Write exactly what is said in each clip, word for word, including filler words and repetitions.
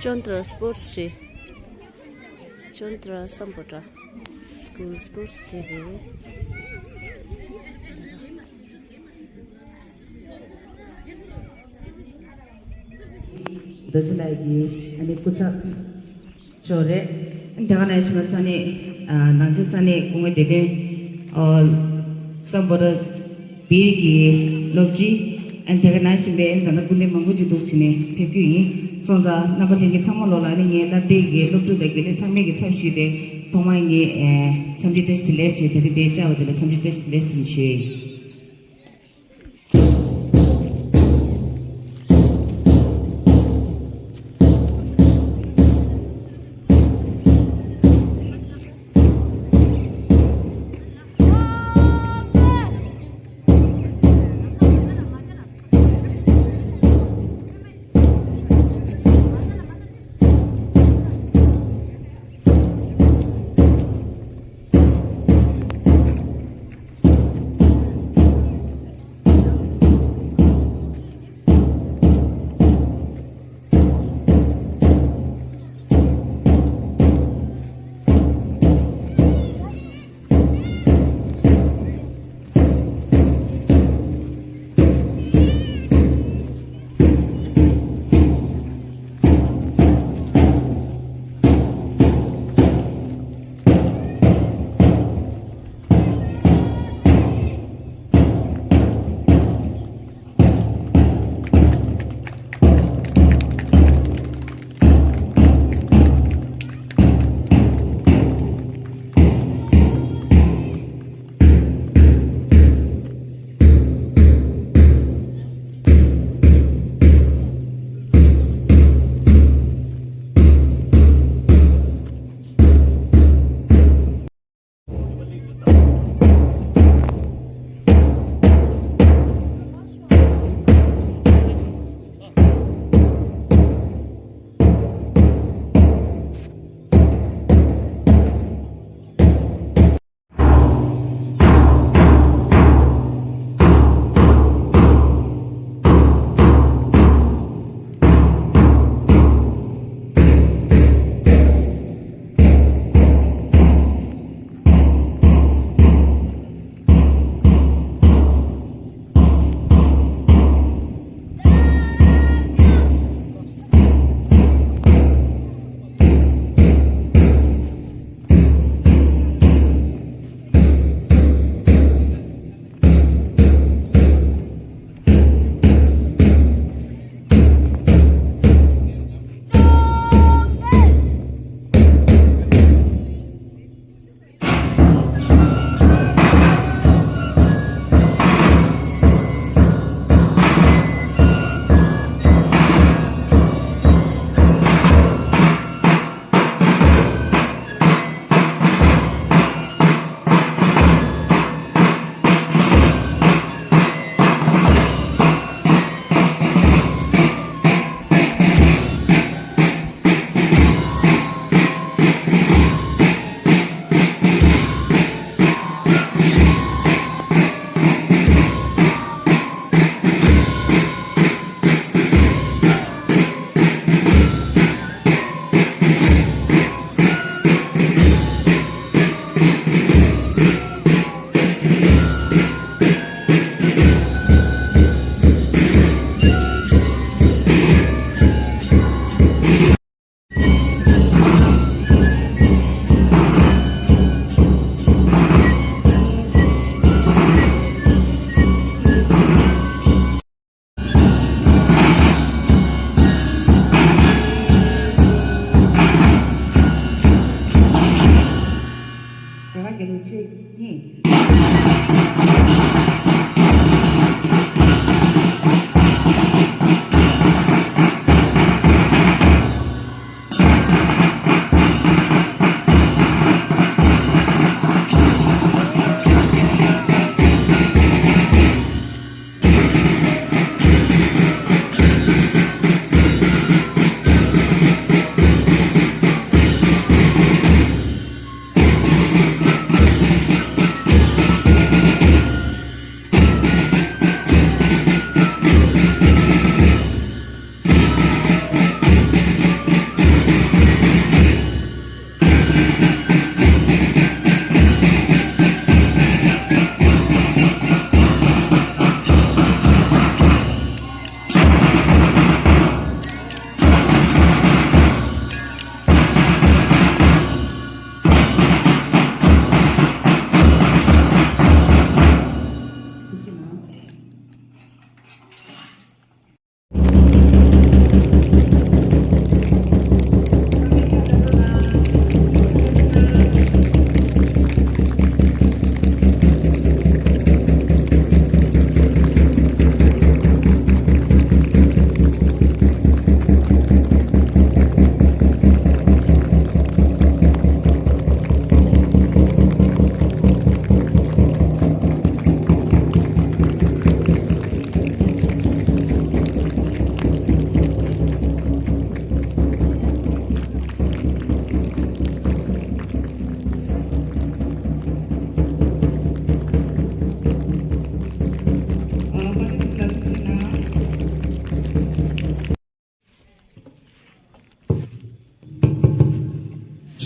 ཅོན་ཏྲ་སྤོར་ཊི་ཌེ། ཅོན་ཏྲ་སམ་བྷོ་ཊ་སི་ཀུལ་སྤོར་ཊི་ཌེ་རེད། རྡོ་རྗེ་ལགས་ཀྱི་ཨ་ནི་སྐུ་ཚབ་ཅོག་རེད། དེ་ག་ནས་ཕྱི་མ་ས་གནས་ཨ་ནང་ཆེན་ས་གནས་སྐུ་ངོ་བདེ་དོན་ཨོ་སམ་བྷོ་ཊ་སི་བིར་གྱི་སློབ་སྤྱི། ཨ་དེ་ག་ནང་བཞིན་པའི་ད་ལྟ་སྐུ་མདུན་མང་པོ་ཅིག་འདུག་བྱས་ནས་ཕེབས་རྒྱུ་ཡིན། སོང་ཙང་རྣམ་པ་ལྷན་རྒྱས་ཚང་མ་ལོག་ལ་ཨ་ནི་ངའི་སློབ་གྲྭའི་གི་སློབ་ཕྲུག་དང་དགེ་ལས་ཚང་མས་ཀྱི་ཚབ་ཞུས་ཏེ་ཐོག་མར་ངས་ཨ་འཚམས་འདྲི་བཀྲ་ཤིས་བདེ་ལེགས་ཞེས་ད་རིང་འདིར་བཅར་བ་དེ་ལ་འཚམས་འདྲི་བཀྲ་ཤིས་བདེ་ལེགས་ཞེས་ཞུ་ཡི།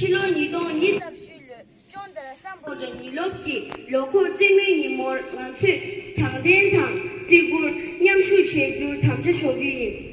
ཕྱི་ལོ་ཉིས་སྟོང་ཉི་ཤུ་རྩ་བཞིའི་ལོའི་ཅོན་ཏ་ར་སམ་བྷོ་ཊ་ཉིན་སློབ་ཀྱི་ལོ་འཁོར་རྩེད་མོའི་ཉིན་མོར་ང་ཚོས་དྲང་བདེན་དང་བརྩི་བཀུར་མཉམ་ཞུགས་བྱེད་རྒྱུར་དམ་བཅའ་འཇོག་རྒྱུ་ཡིན།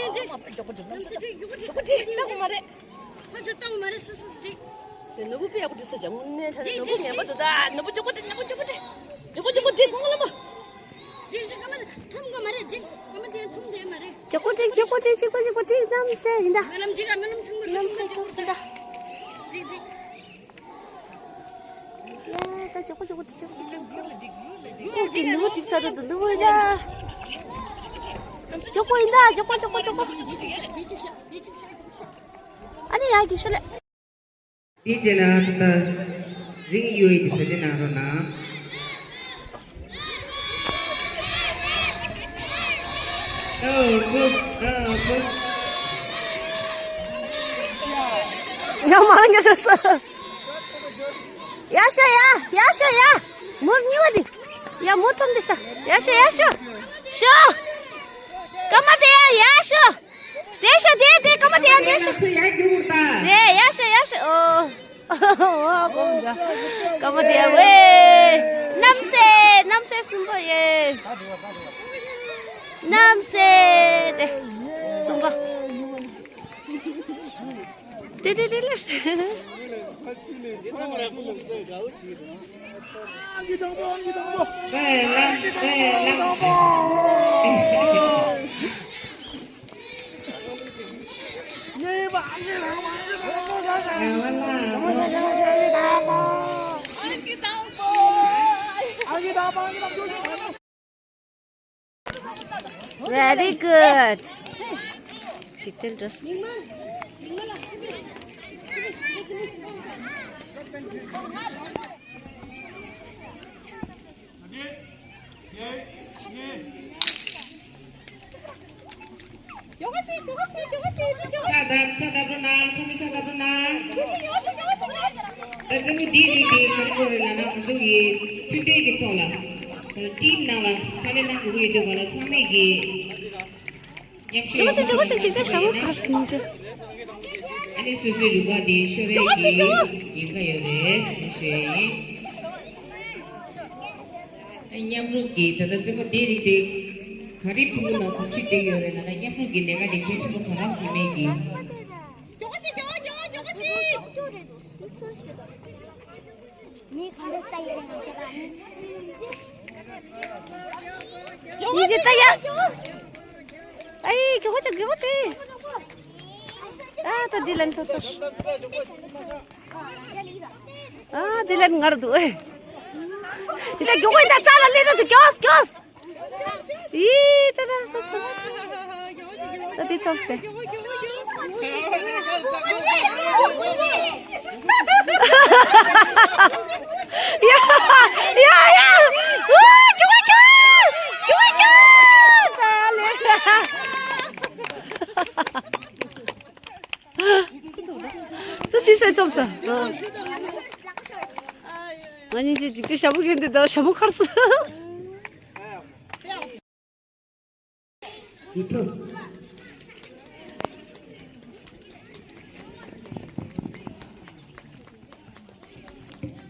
འགྲིག་འགྲིག་མགྱོགས་པོ་འགྲིག་མགྱོགས་པོ་འགྲིག་མགྱོགས་པོ་འགྲིག་ལྟ་གོ་མ་རེད། ཁོ་ཚོ་ལྟ་གོ་མ་རེད། སུ་སུ་འགྲིག་ནོར་བུ་དཔེ་ཡག་པོ་འགྲིག་ས་ཅང་ངུ་ནས་ཁྲ་ནོར་བུ་ངན་པ་འདུག་ད་ནོར་བུ་མགྱོགས་པོ་འགྲིག་མགྱོགས་པོ་འགྲིག་མགྱོགས་པོ་མགྱོགས་པོ་འགྲིག་ཁོང་ལ་མ། འགྲིག་འགྲིག་ཀ་མ་ཐུམ་གོ་མ་རེད། འགྲིག་ཀ་མ་དེ་ཐུམ་དེ་མ་རེད། མགྱོགས་པོ་འགྲིག་མགྱོགས་པོ་འགྲིག་གཅིག་པ་གཅིག་པ་འགྲིག་གནམ་སེ་ཡིན་ད། རྨི་ལམ་འགྲིག་རྨི་ལམ་ཚང་མ་གནམ་སེ་གང་སེ་ད། འགྲིག་འགྲིག་ཡ་ད་མགྱོགས་པོ་མགྱོགས་པོ་འགྲིག་མགྱོགས་པོ་འགྲིག་ཁོང་གི་ནོར་བུ་འགྲིག་ཚར་འདུག་ནོར་བུ་ཡིན་ད། མགྱོགས་པོ་ཡིན་ད་མགྱོགས་པོ་མགྱོགས་པོ་མགྱོགས་པོ། ཨ་ནི་ཡ་རྒྱུགས་ཤོག་ལེ། དེའི་རྗེས་ལ་ད་ལྟ་རིང་ཡོད་ཡིན་དེ་ཟེར་ཏེ་གནང་རོགས་གནང་། ཨོ་ཀུ་ཨོ་ཀུ། ཡང་མ་ལ་ཉོ་ཤོག་ས། ཡ་ཤོ་ཡ། ཡ་ཤོ་ཡ། མུར་གཉིས་པ་འདི། ཡ་མུར་ཐོམ་འདི་ཤ། ཡ་ཤོ་ཡ་ཤོ། ཤོ། ཀ་མ་དེ་ཡ་ཡ་ཤོ། དེ་ཤོ་དེ་དེ་ཀ་མ་དེ་ཡ་དེ་ཤོ། དེ་ཡ་ཤོ་ཡ་ཤོ། ཨོ། ཨོ་ཀ་མ་དེ་ཡ་ཝེ། རྣམ་སྲས་རྣམ་སྲས་གསུམ་པོ་ཡེ། རྣམ་སྲས་དེ་གསུམ་པོ། དེ་དེ་དེ་ལས། Very good. Little dress. ཕྱག་བརྡབ་ཕྱག་བརྡབ་རོགས་གནང་། ཚང་མས་ཕྱག་བརྡབ་རོགས་གནང་། ད་རྩེད་མོ་འདིའི་རིགས་དེ་ག་རེ་དགོས་རེད་ལབ་ན། ང་ཚོ་གི་མཐུན་སྒྲིལ་གྱི་ཐོག་ལ་ཊིམ་ནང་ལ་ཕྱག་ལས་གནང་དགོས་ཀྱི་ཡོད་དུས་ག་ལ་ཚང་མས་ཀྱི་མཉམ་ཞུགས་ཡོང་ཆེད་ཞུ་བ་ཞིག་བྱེད་ཀྱི་ཡིན། ཨ་ནི་སོ་སོའི་རུ་ཁག་དེ་ཤོར་ཡས་ཀྱི་ཉེན་ཁ་ཡོད་རེད་ཟེར་ནས་ཞུ་ཡས་ཡིན། མཉམ་རུབ་ཀྱིས་ད་ལྟ་རྩེད་མོ་དེ་རིགས་དེ་ག་རེ་ཕྲུ་གུ་ལ་གོམས་གཤིས་སྤྲད་ཡོད་རེད་ལབ་ན། མཉམ་རུབ་ཀྱི་ལས་ཀ་དེ་གལ་ཆེན་པོ་ག་རེ་ཟེར་མེད་ཀྱི། མི་གང་འདྲ་ལྟ་ཡོད་རེད་ང་ཚོ་ལ་ནི། ཡིན་ཅི་ལྟ་ཡ། ཨའི་གི་ཧོ་ཅི་གི་ཧོ་ཅི། ཨ་ད་འདི་ལན་ཐོ་སོ། ཨ་དེ་ལས་ངར་འདུག་ཨེ། ཡི་ད་མགྱོགས་པོ་ཡི་ད་ཙག་ལ་སླེབས་འདུག་མགྱོགས་མགྱོགས། ཡི་ད་ད་ད་ད། ད་དེ་ཐོབ་སྟེ། ཡ་ཡ་ཡ། ཨོ་མགྱོགས་མགྱོགས་མགྱོགས་མགྱོགས། ད་ལེ། ད་དེ་སེ་ཐོབ་ས། ང་གཉིས་ཀྱིས་འཇིགས་བྱེད་ཞྭ་མོ་གྱོན་དེ་ད་ཞྭ་མོ་ཁར་སོང་།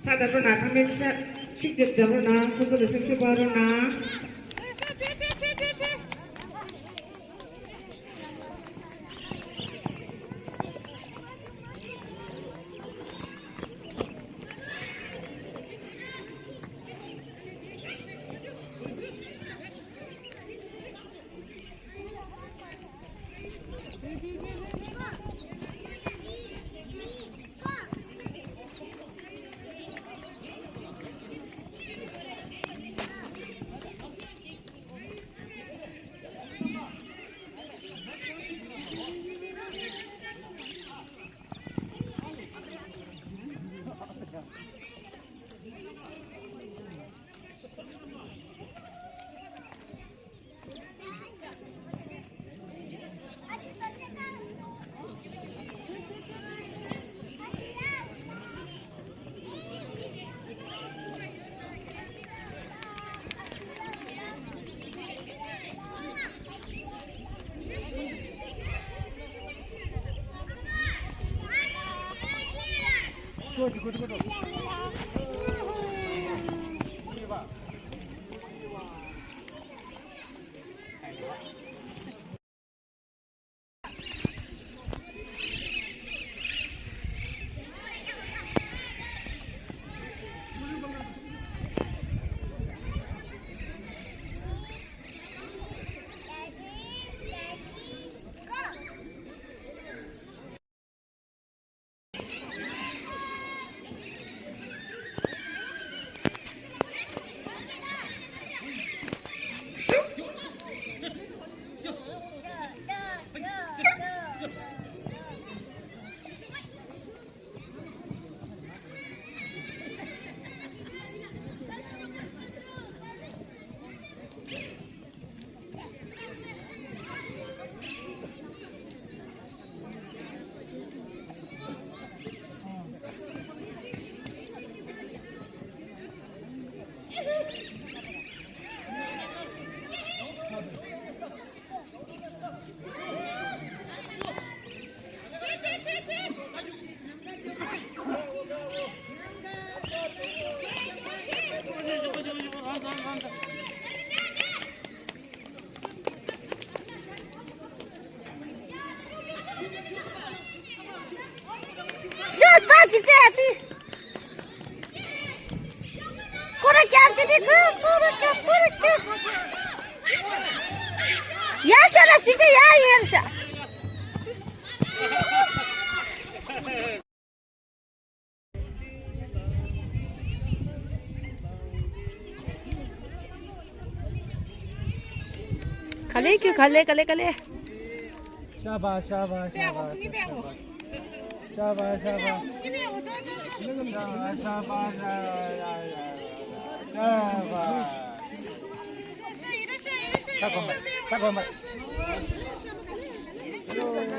ཕྱག་བརྡབ་རོགས་གནང་། ཚང་མས་ཕྱག་ཤུགས་ཀྱིས་བརྡབ་རོགས་གནང་། ཁོ་ཚོ་ལ་སེམས་ཤུགས་སྤར་རོགས་གནང་། ཀྲེ་ཨ་ཙི། ཁོ་ར་རྒྱབ་ཅི་ཅི་ཁོ་ཁོ་ར་རྒྱབ་ཁོ་ར་རྒྱབ། ཡ་ཤ་ལ་ཞིག་ཅི་ཡ་ཡོད་ཤ། ག་ལེ་ཁྱོད་ག་ལེ་ག་ལེ་ག་ལེ། ཤ་བ་ཤ་བ་ཤ་བ། ཤ་བ་ཤ་བ། ཤ་བ་ཤ་བ། ཤ་བ། ད་གོམ་པ་ད་གོམ་པ། ཤ་བ།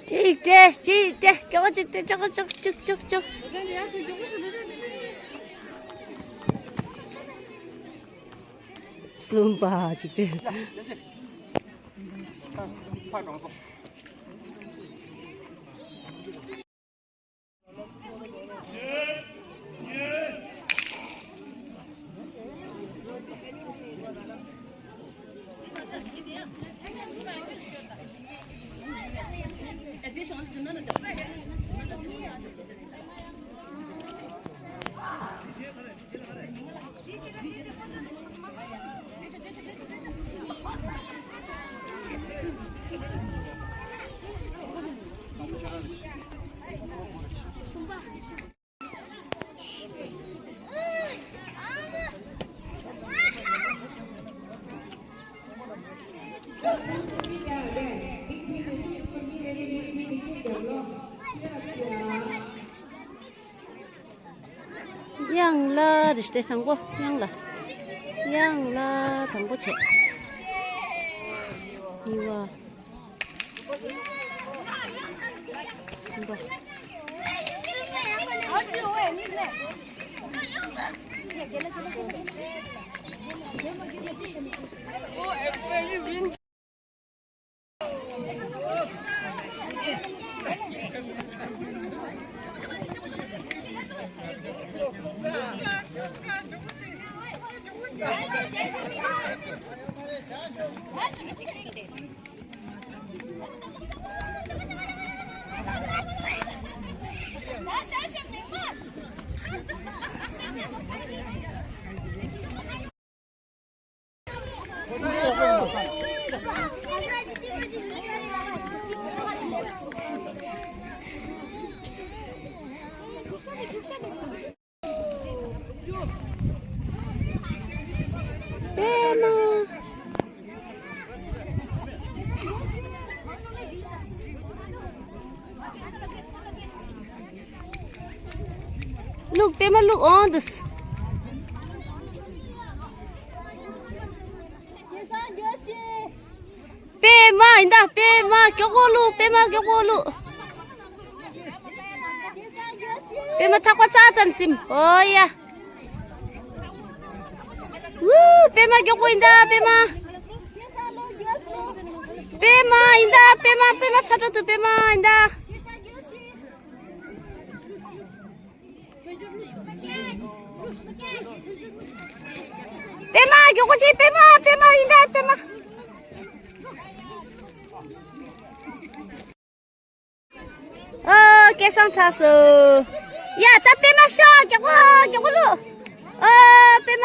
གཅིག་སྤྲད་གཅིག་སྤྲད། མགྱོགས་པོ་གཅིག་སྤྲད། ཅོག་ཅོག་ཅོག་ཅོག་ཅོག་གསུམ་པ་གཅིག་སྤྲད། གཡང་ལ་རེ་སྟེ་དང་པོ་གཡང་ལ། གཡང་ལ་དང་པོ་བྱས། གཉིས་པ། གསུམ་པ། པད་མ། བླུག་པད་མ་བླུག་འོང་དུས། པད་མ་ཡིན་ད། པད་མ་མགྱོགས་པོ་བླུག་པད་མ་མགྱོགས་པོ་བླུག་པད་མ་ཐག་པ་ཚ་ཙམ་ཟིན། ཨོ་ཡ། ཝུ། པད་མ་མགྱོགས་པོ་ཡིན་ད། པད་མ། པད་མ་ཡིན་ད། པད་མ། པད་མ་ཚ་དྲོད་དུ་པད་མ་ཡིན་ད། པད་མ་མགྱོགས་པོ་བྱེད། པད་མ། པད་མ་ཡིན་ད། པད་མ། ཨོ། སྐལ་བཟང་ཚར་སོང་། ཡ། ད་པད་མ་ཤོག་མགྱོགས་པོ་མགྱོགས་པོ་བླུག་ཨ། པད་མ།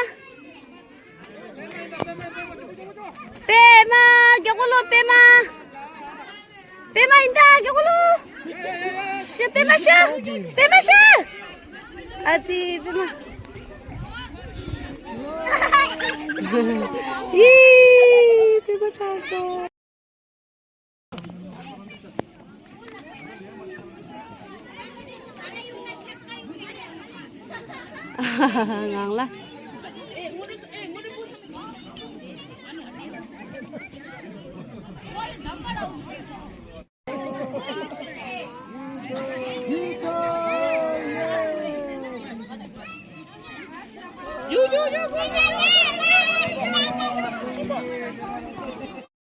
པད་མ། མགྱོགས་པོ་ལོ། པད་མ། པད་མ་ཡིན་ད། མགྱོགས་པོ་ལོ། ཤི། པད་མ་ཤི། པད་མ་ཤི། ཨ་ཙི། པད་མ། ཡི། པད་མ་ཚར་སོང་། ངང་ལ།